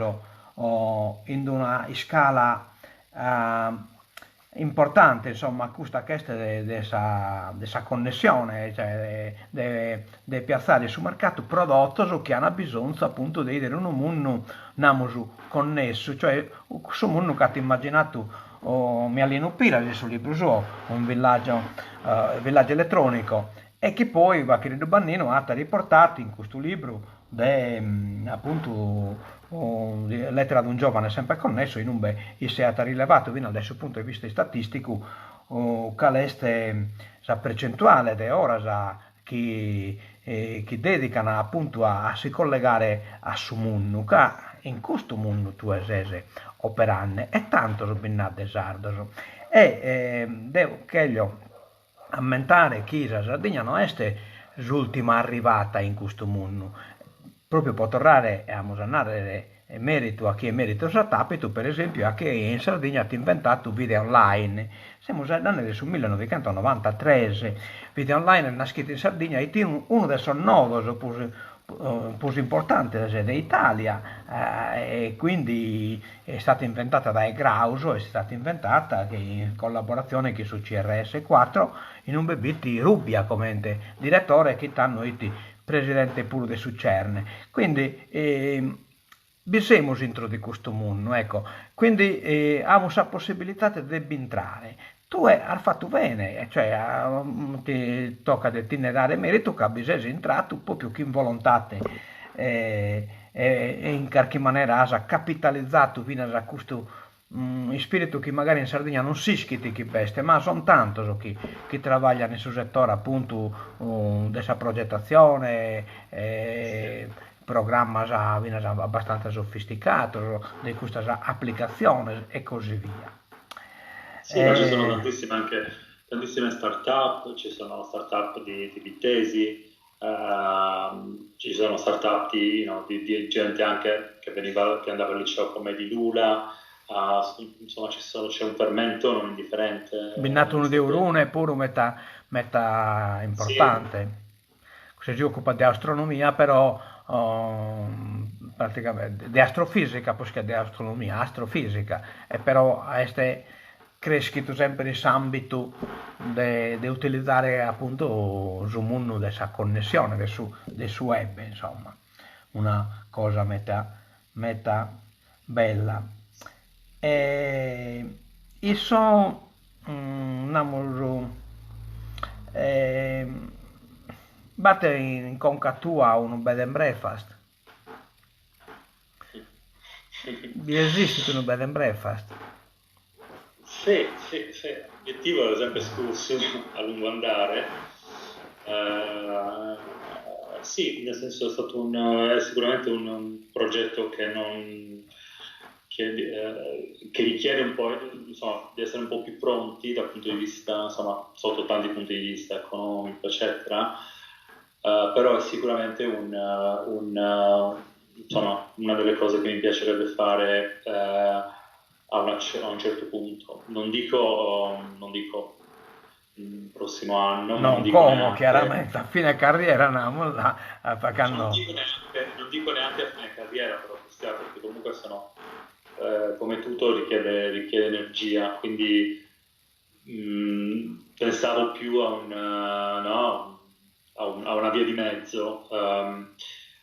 in una iscala importante, insomma, custa ch'est de de sa de sa connessione, cioè de de piatzare in su mercatu prodotos chi an bisonzu appuntu de 'idere unu munnu, namus, connessu, cioè cussu munnu chi at immaginatu Mialinu Piras in su libru suo, un villaggio villaggio elettronico, e chi poi Bachireddu Banninu at riportatu in custu libru de apuntu Lettera ad un giovane sempre connesso in umbe isse at rilevatu finas dae su puntu de vista istatisticu cale est sa percentuale de oras chi chi dedican apuntu a si collegare a su munnu, ca in custu munnu tue ses operande e tantos bi nd'at de sardos. E deo cheglio ammentare chi sa Sardigna no est s'ultima arrivata in custu munnu, propriu po torrare, amus a narrer, meritu a chie meritu s'at apitu, per esempiu a chie in Sardigna at inventatu Vida Online, semus faeddande de su millenoighentonovantatres, Vida Online est naschitu in Sardigna, it unu de sos nodos prus prus importantes de Italia e quindi est stata inventata dae Grauso, est stata inventata in collaboratzione chin su CRS 4 in umbe b'it Rubbia comente diretore chi tando it presidente puru de su CERN. Quindi bi semus intro de custu munnu, ecco, quindi amus sa possibilidade de b'intrare. Tue as fatu bene, cioè ti tocat de ti nde dare meritu ca bi ses intratu propriu chin volontade e in carchi manera as capitalizatu finas a custu ispiritu chi magari in Sardigna non s'ischit chi b'est, ma son tantos chi chi trabaglian in su settore appuntu de sa progettazione e programmas finas abbastanza sofisticados de custas applicatziones e così via.
Sì, ma ci sono tantissime anche tantissime start-up, ci sono start-up di, di bittesi, uh, ci sono start-up di, you know, di, di gente anche che, veniva, che andava al liceo come di Lula, uh, insomma ci sono, c'è un fermento non indifferente.
Bi nd'at unu de Orune puru meta meta importante. Sì. Si ocupat de astronomia però praticamente de astrofisica prus che de astronomia, astrofisica, e però est creschidu semper in s'ambitu de de utilizare apuntu su mundu de sa connessione de su de su web insomma, una cosa meta meta bella. E isso namus b'at in conca tua unu bed and breakfast? Bi esistit unu bed and breakfast?
Sì, sì, sì. L'obiettivo è sempre cussu a lungo andare. Uh, sì, nel senso è stato un, è sicuramente un, un progetto che non che, eh, che richiede un po', insomma, di essere un po' più pronti dal punto di vista, insomma, sotto tanti punti di vista economico, eccetera. Uh, però è sicuramente un, un, insomma, una delle cose che mi piacerebbe fare uh, a, una, a, un certo punto. Non dico, non dico il prossimo anno.
Non, non como, neanche, chiaramente, a fine carriera andiamo là,
non, dico neanche, non dico neanche a fine carriera, però, perché comunque sono, eh, come tutto richiede, richiede energia, quindi mh, mm, pensavo più a, un, no, a, un, a una via di mezzo, um,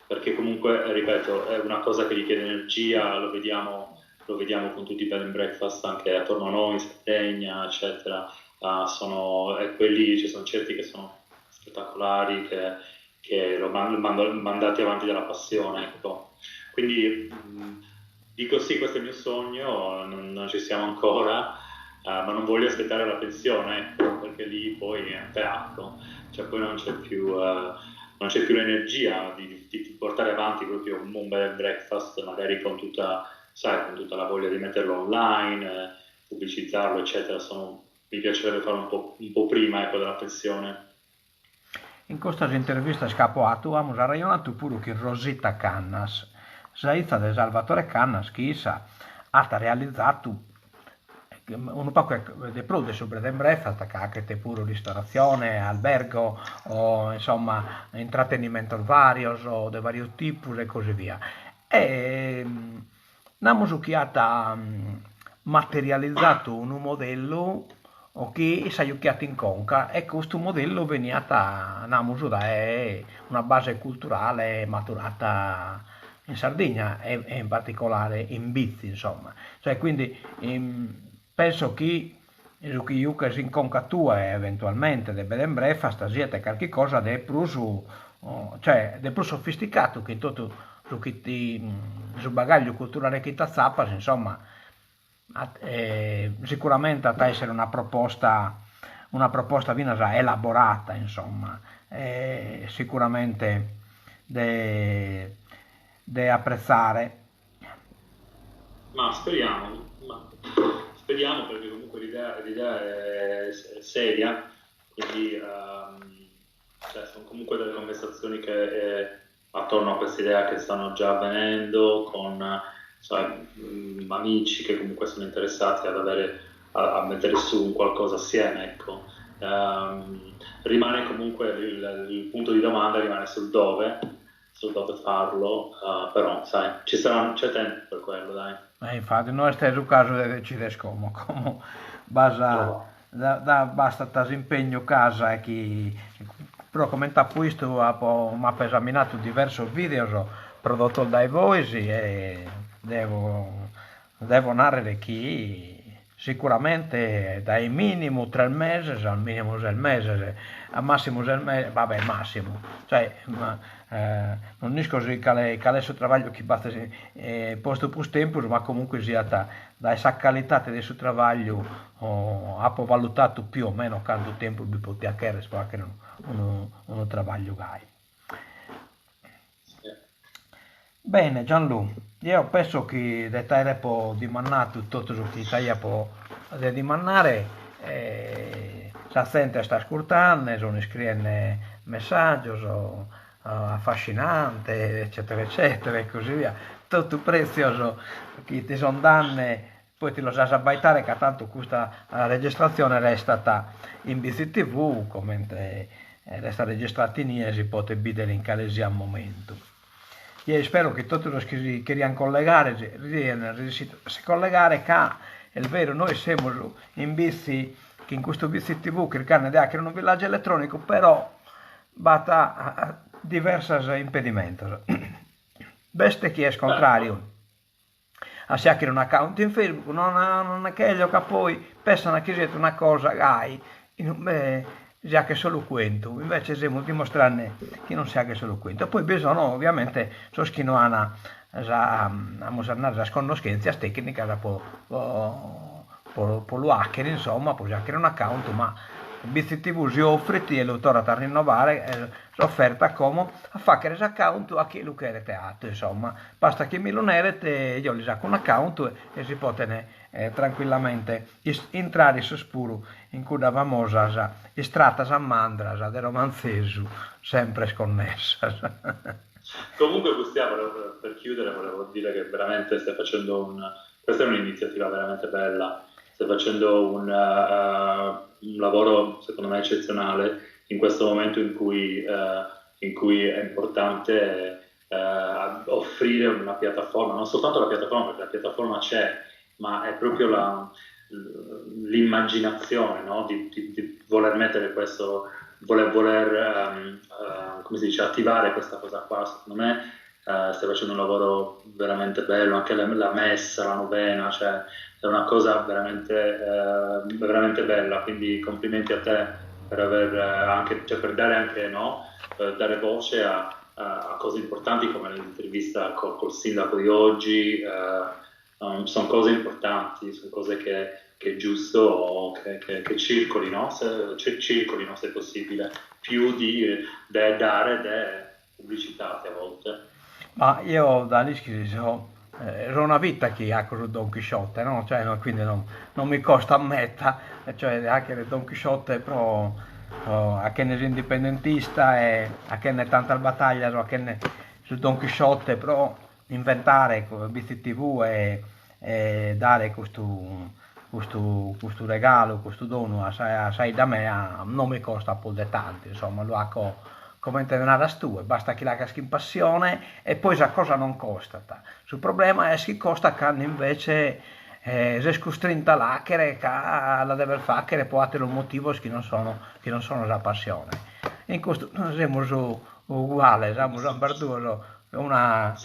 perché comunque, ripeto, è una cosa che richiede energia, lo vediamo, lo vediamo con tutti i bed and breakfast anche attorno a noi, in Sardegna, eccetera. Uh, sono, e quelli, ci sono certi che sono spettacolari, che, che lo mando, mandati avanti dalla passione, ecco. Quindi mh, Dico sì, questo è il mio sogno, non, non ci siamo ancora, uh, ma non voglio aspettare la pensione, ecco, perché lì poi è un teatro, cioè poi non c'è più, uh, non c'è più l'energia di, di, portare avanti proprio un bed and breakfast, magari con tutta, sai, con tutta la voglia di metterlo online, eh, pubblicizzarlo, eccetera. Sono, mi piacerebbe farlo un po', un po' prima ecco, della pensione.
In custas intervistas chi apo atu amus arrejonatu puru chin Rosita Cannas, sa 'iza de Salvatore Cannas chi issa at realizatu unu pacu de prus de su bed and breakfast ca achet puru ristoratzione, albergo, o insomma intrattenimentos varios de varios tipos e così via. E namus chi at materializatu unu modellu chi issa juchiat in conca e custu modellu beniat namus dae una base culturale maturata in Sardigna e in particolare in Bitzi insomma. Cioè quindi penso chi su chi juches in conca tue eventualmente de bed and breakfast siat carchi cosa de prus cioè de prus sofisticatu chi totu su chi ti su bagagliu culturale chi t'atzapas insomma sicuramente at a essere una proposta una proposta finas elaborata insomma e sicuramente de de apprezzare.
Ma speriamo, ma speriamo perché comunque l'idea, l'idea è seria, quindi um, cioè, sono comunque delle conversazioni che eh, attorno a questa idea che stanno già avvenendo con sai, mm, amici che comunque sono interessati ad avere, a, a mettere su un qualcosa assieme, ecco. Um, rimane comunque il, il punto di domanda rimane sul dove, sul dove farlo, uh, però sai, ci sarà, c'è tempo per quello, dai.
E infatti no est su casu de decidere como, como basa no. da, da bastat s'impegnu ch'as e chi pro comente apo 'istu apo m'apo esaminadu diversos videos prodotos dae bois e devo devo narrere chi Sicuramente dae minimu tres meses al minimu ses meses, a massimu ses meses, va bè massimu, cioè non isco si cale cale est su trabagliu chi b'azis postu prus tempus, ma comunque siat dae sa calidade de su trabagliu apo valutadu più o meno cantu tempus bi potiat cherrer pro fagher unu unu trabagliu gai. Bene Gianlu, jeo penso chi de t'aere apo dimandadu totu su chi t'aiapo de dimandare, sa zente est ascurtende, sun iscriende messaggios, affascinante eccetera eccetera e così via, totu pretzios chi ti son dande, poi ti los as a abbaitare ca tantu custa registratzione restat in Bitzi TV comente restat registrata inie e si potet bidere in cale siat momentu. Jeo ispero chi totu sos chi si cherian collegare si sian resissidos a si collegare ca est beru nois semus in Bitzi chin custu Bitzi TV chirchende de 'achere unu villaggiu eletronicu però b'at diversos impedimentos. B'est chie est contrariu a si 'achere un'account in Facebook, non non cheglio ca poi pessan chi siet una cosa gai inube si 'achet solu cuentu, invece semus dimostrende chi non si 'achet solu cuentu e poi bi sono ovviamente sos chi no an sa amus a narrer sas connoschentzias tecnicas po po lu 'achere insomma, po si 'achere un'account, ma Bitzi TV si offrit e lu torrat a rinnovare s'offerta como a fachere s'account a chie lu cheret 'atu insomma, basta chi mi lu neret e jeo lis 'aco un'account e si poten tranquillamente intrare issos puru in cuddas famosas istratas a mandras de romanzesu sempre connessas.
Comunque Bustià, per chiudere volevo dire che veramente stai facendo un questa è un'iniziativa veramente bella, stai facendo un, uh, un lavoro secondo me eccezionale in questo momento in cui, uh, in cui è importante uh, offrire una piattaforma, non soltanto la piattaforma, perché la piattaforma c'è, ma è proprio la, l'immaginazione no? di, di, di, voler mettere questo, voler, voler um, uh, come si dice, attivare questa cosa qua, secondo me uh, stai facendo un lavoro veramente bello, anche la, la messa, la novena, cioè è una cosa veramente, uh, veramente bella, quindi complimenti a te per aver anche, cioè per dare anche, no? Per dare voce a, a cose importanti come l'intervista col, col sindaco di oggi, eh, Um, sono cose importanti, sono cose che, che è giusto che, che, che circoli, no? Se, circolino, se possibile, più di de dare de pubblicità a volte.
Ma io da l'ischis so so una vita chi 'aco su Don Chisciotte, no? Cioè no, quindi non non mi costa meda, cioè de 'achere Don Chisciotte pro 'achende s'indipendentista e 'achende tantas battaglias o 'achende su Don Chisciotte pro inventare Bitzi TV e e dare custu custu custu regalu, custu donu a sa a sa 'idda mea non mi costat prus de tantu, insomma, lu 'aco comente naras tue, basta chi l'agas chin passione e poi sa cosa non costat, su problema est chi costat cando invece ses custrintu a l'achere ca la deves fachere po atteros motivos chi non sono chi non sono sa passione. In custu semus uguales, amus ambas duos una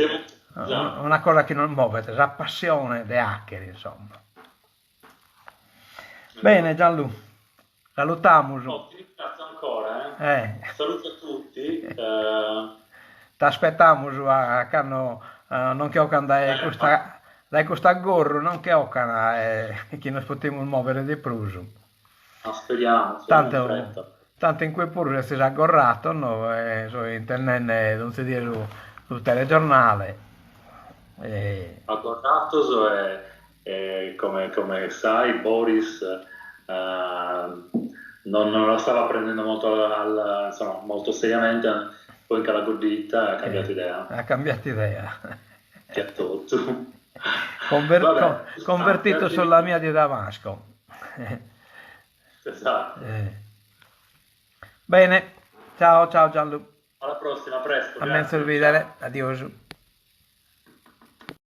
una cosa chi nos movet, sa passione de 'achere insomma. Bene Gianlu, salutamus.
Oh, ti ringrazio ancora, eh. eh. Saluto a tutti. Eh...
T'aspetamus a cando uh, non che 'ocan dae eh, custa, ma... dae cust'aggorru, non che 'ocan eh, chi nos potimus mòvere de prus.
Ah, speriamo, speriamo
tanto, tanto in cue puru sezis aggorratos, no? E so intendende donzi die su, su telegiornale.
E... Aggorratos e E come, come sai, Boris eh, non, non la stava prendendo molto, al, insomma, molto seriamente, poi in calagodita ha cambiato eh, idea.
Ha cambiato idea.
Che a tutto.
Conver- Vabbè, convertito sulla via di Damasco.
Esatto. Eh.
Bene, ciao ciao Gianlu.
Alla prossima, presto.
A menzus bidere, adiosu.